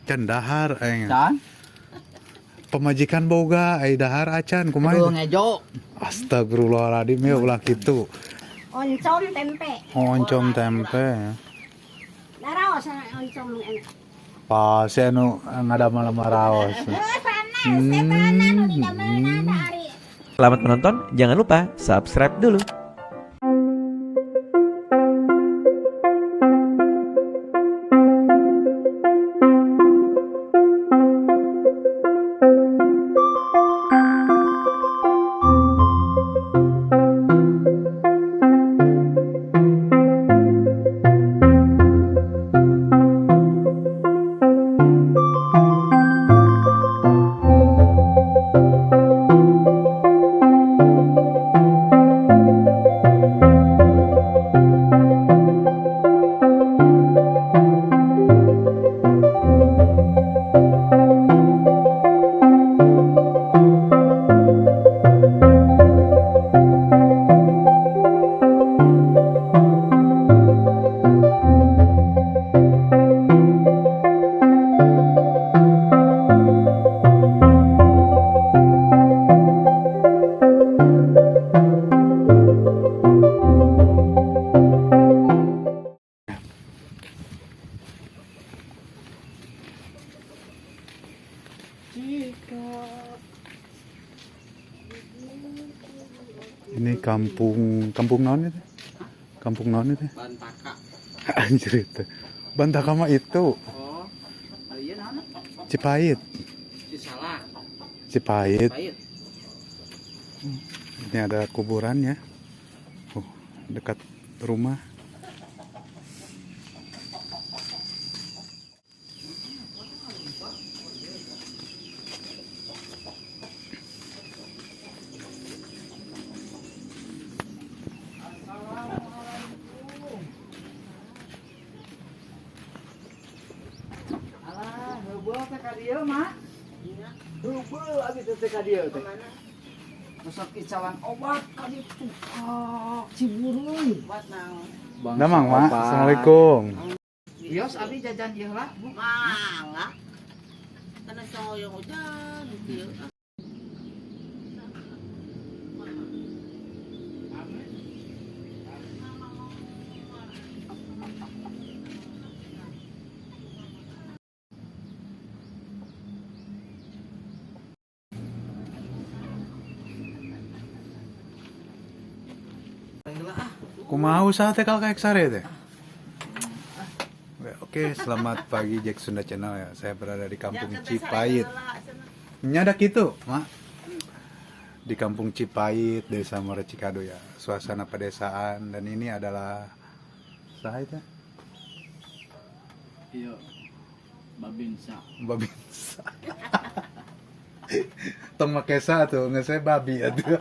Can dahar aing. Can? Pamajikan boga ai dahar acan kumaha Aduh itu? ngejo. Astagfirullahaladzim ya ulah kitu. Oncom tempe. Oncom tempe. Daraos oncom enak. Pasti anu ngadamel maraos. Sanes setanan nu didamelna da ari. Selamat menonton, jangan lupa subscribe dulu. Ini kampung kampung naon itu? Kampung naon itu? Bantaka. Anjir itu. Bantaka mah itu Oh. Iya naon? Cipait. Cisalak. Cipait. Pahit. Ini ada kuburannya. Oh, dekat rumah. Alah, heubeul teh ka dieu mah. Heubeul abi teh ka dieu teh. Besok icalan obat ka ditu. Ah, Ciburuy. Buat naon? Damang, Mak. Assalamualaikum. Bios abi jajan ieu lah, Bu. Mangga. Kana soyong hujan kieu. Kumaha usaha teh kalau kayak sare teh? Oke, selamat pagi Jack Sunda Channel ya. Saya berada di Kampung Cipait. Nyadak itu, Mak. Di Kampung Cipait, Desa Muara Cikado ya. Suasana pedesaan dan ini adalah saha itu? Iya. Babinsa. Babinsa. Tong make sa tuh, nggak saya babi atuh.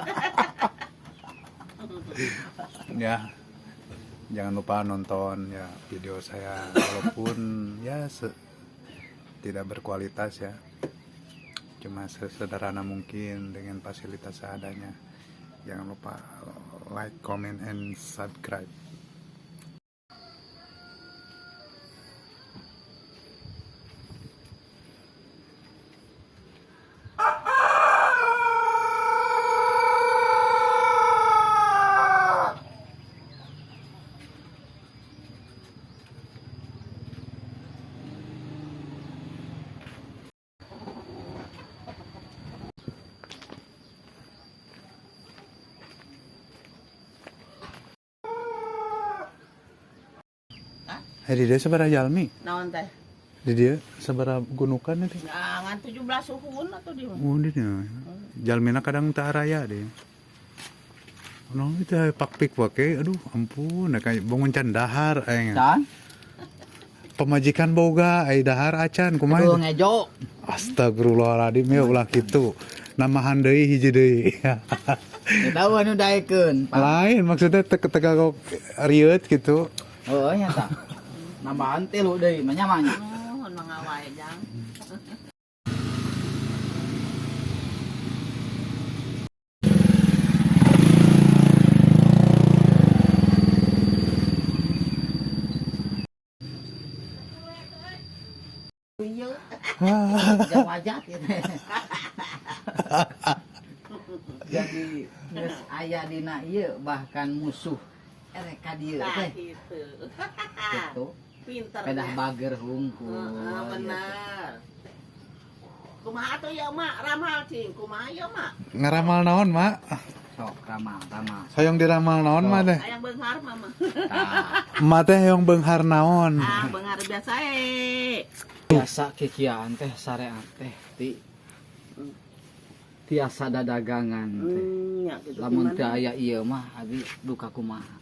Ya. Jangan lupa nonton ya video saya walaupun ya tidak berkualitas ya. Cuma sesederhana mungkin dengan fasilitas seadanya. Jangan lupa like, comment, and subscribe. Di dia sabaraha jalmi? Naon teh? Di dia sabaraha gunukan itu? Nah, ngan 17 suhun atuh di mah. Oh, di dia. Jalmina kadang tak raya deh. No, itu pakpik wake, aduh ampun, nah, kayak bangun can dahar aing. Can? Pamajikan boga ai dahar acan kumaha Aduh itu? ngejo. Astagfirullahaladzim ya ulah kitu. Namahan deui hiji deui. Teu tahu anu daekeun. Pak. Lain maksudnya teu tegak rieut gitu. Heueuh nya tah. Nambahan tilu deui mah nya mah nya. Nuhun mangga wae jang. Wajah gitu. Jadi geus aya dina ieu bahkan musuh erek ka dieu Nah, teh gitu. gitu. Pinter. Pedah bager hungkul. Heeh, bener. Kumaha atuh ya, Mak? Ramal cing, kumaha ya, Mak? Ngeramal naon, Mak? Sok ramal ramal. Hoyong diramal naon, Mak teh? Hayang beunghar mama. Tah, Emak teh hoyong beunghar naon? Ah, beunghar biasa eh. biasa kikiaan teh sareat teh ti tiasa dadagangan teh. Nya gitu. Lamun teu aya ieu mah abi duka kumaha.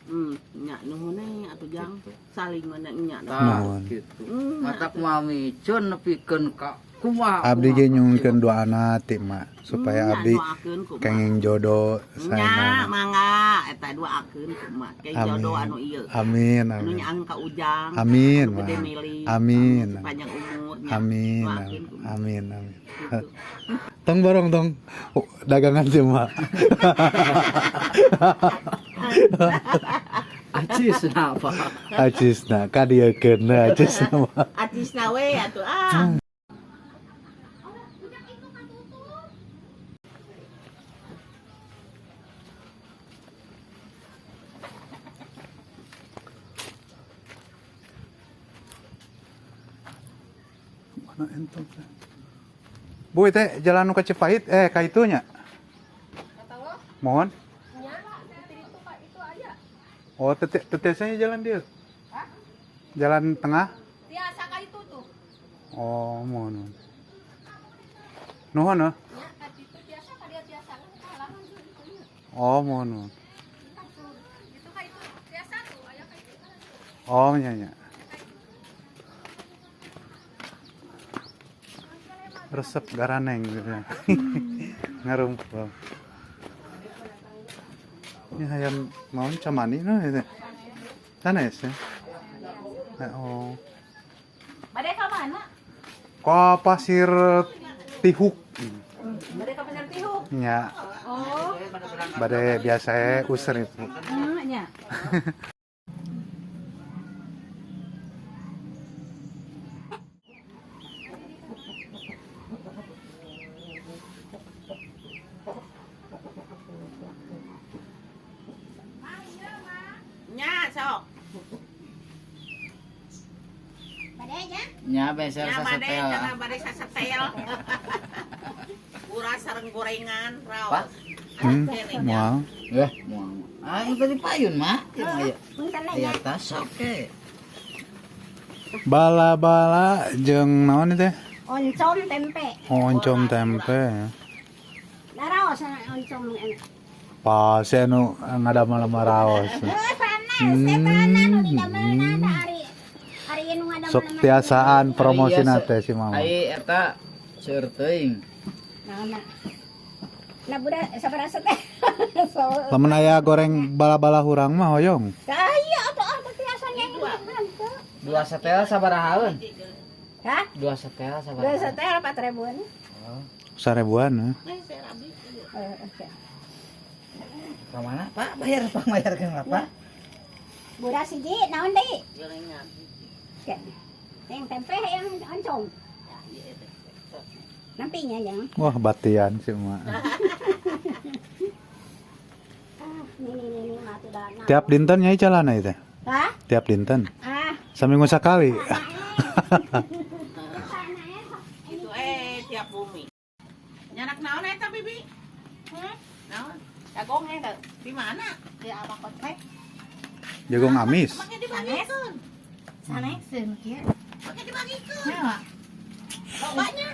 Nya nuhun we atuh Jang. Saling mana nya. Tah Nuhun. gitu. Hmm. Matak mami cun nepikeun ka kumaha. Abdi ge nyungkeun doana ti Mak supaya Nya, abdi doakeun ku Mak. kenging jodoh Nya, saena. mangga eta doakeun ku Mak. Kayak jodoh anu ieu. Amin, Anu amin. nyaang ka Ujang. Amin, Anu gede Mak. milih. Amin. Anu sepanjang umur nya. Amin, Doakeun ku Mak. amin, amin. Gitu. Tong borong tong. Oh, dagangan sih, Mak. Acis napa? Acisna kadieukeun acisna mah. Atisna we atuh ah. Mana entong teh? Bu, teh jalan nu ka Cipahit ka itu nya. Mohon. Oh, tetesnya jalan dia. Jalan tengah? Biasa ka itu tuh. Oh, mohon. Mohon. Nuhun, oh. Ya, ka itu biasa ka dia biasa kan kalangan tuh itu nya. Oh, mohon, mohon. Itu ka itu biasa tuh, aya ka itu. Oh, nya nya. Resep garaneng gitu ya. Ngarumpul. Ini hayam naon camani nah itu. Sanes ya. Oh. Bade ka mana? Ka pasir tihuk. Bade ka pasar tihuk. Nya, Oh, bade biasa user itu. nya. Nya, sok. Bade nya. Nya beser Nya bade sasetel. cenah bade sasetel. Uras sareng gorengan Pak? raos. Moal. Eh, moal. Ah, ini tadi payun mah. Ieu mah aya. Punten Aya nya. tas oke. Bala-bala jeung naon itu? Oncom tempe. Oh, oncom tempe. Daraos oncom. Pasti anu ngadamel raos. Heuh, sanes setanan nu didamelna da ari. Ari nu ngadamel. Sok tiasaan promosi Ari, iya, teh si mama. Ai eta seueur teuing. Naonna. Nah, budak sabaraha teh. So, Lamun aya goreng bala-bala hurang mah hoyong. Tah iya atuh ah tiasa nya teu. Dua setel sabarahaeun? Hah? Dua setel Dua sabaraha? setel 4 ribuan. Sarebuan. Eh. Eh, oke. Ka mana? Pak, bayar Pak, bayarkeun lah, Pak. Budak siji naon deui? Gorengan. Oke. Yang tempe yang oncom. Nampinya yang. Wah, batian si emak. Ah, ini mah tuh dah. Tiap dinten nyai calana itu. Hah? Tiap dinten. Ah. Saminggu sekali. Itu tiap bumi. Nyanak naon eta bibi? Hmm? Naon? Jagong eta. Di mana? Di apa kotek? Jagung amis. Make dibagikeun. Saneseun kieu. Make dibagikeun. Nawa. Lobanya.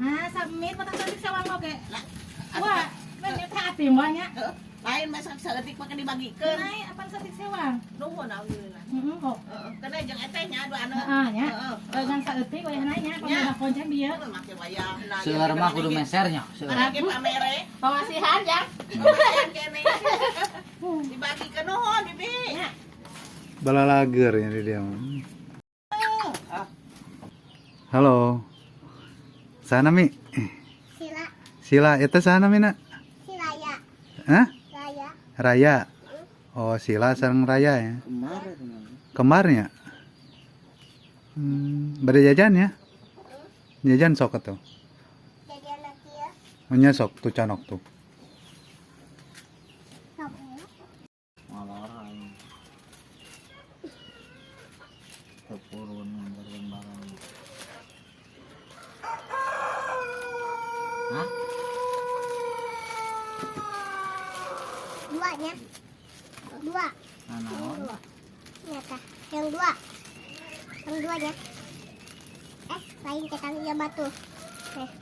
Nah, samit patah saeutik sawang oge. Lah, Wah, men eta ati mah nya. Heeh. Lain masak saeutik make dibagikeun. Naik apa saeutik sewang? Nuhun alhamdulillah. Heeh kok. Heeh, kena jeung eteh nya dua anu. Heeh nya. Heeh. Dengan saeutik wayahna nya Nya. pamela koncen bieu. Make wayahna. Seueur mah kudu mesernya, seueur. Lagi pamere. Pamasihan jang. Pamasihan kene. Dibagikeun nuhun bibi. Balalager ya di dia. mah. Halo. Sana Mi. Sila, Sila itu sana Mi na? silaya, Hah? raya. Raya. Oh, Sila sareng Raya ya. Kemarnya. Bade jajan ya? Jajan sok atuh. Jajan lagi ya. Nya sok tuh canok tuh. Sok. Molor aing. Teu purun nganterkeun barang. Hah? Duanya. Dua. Nah, naon? Dua. Nyata. Yang dua. Yang duanya. Eh, lain ketang iya batu. Eh.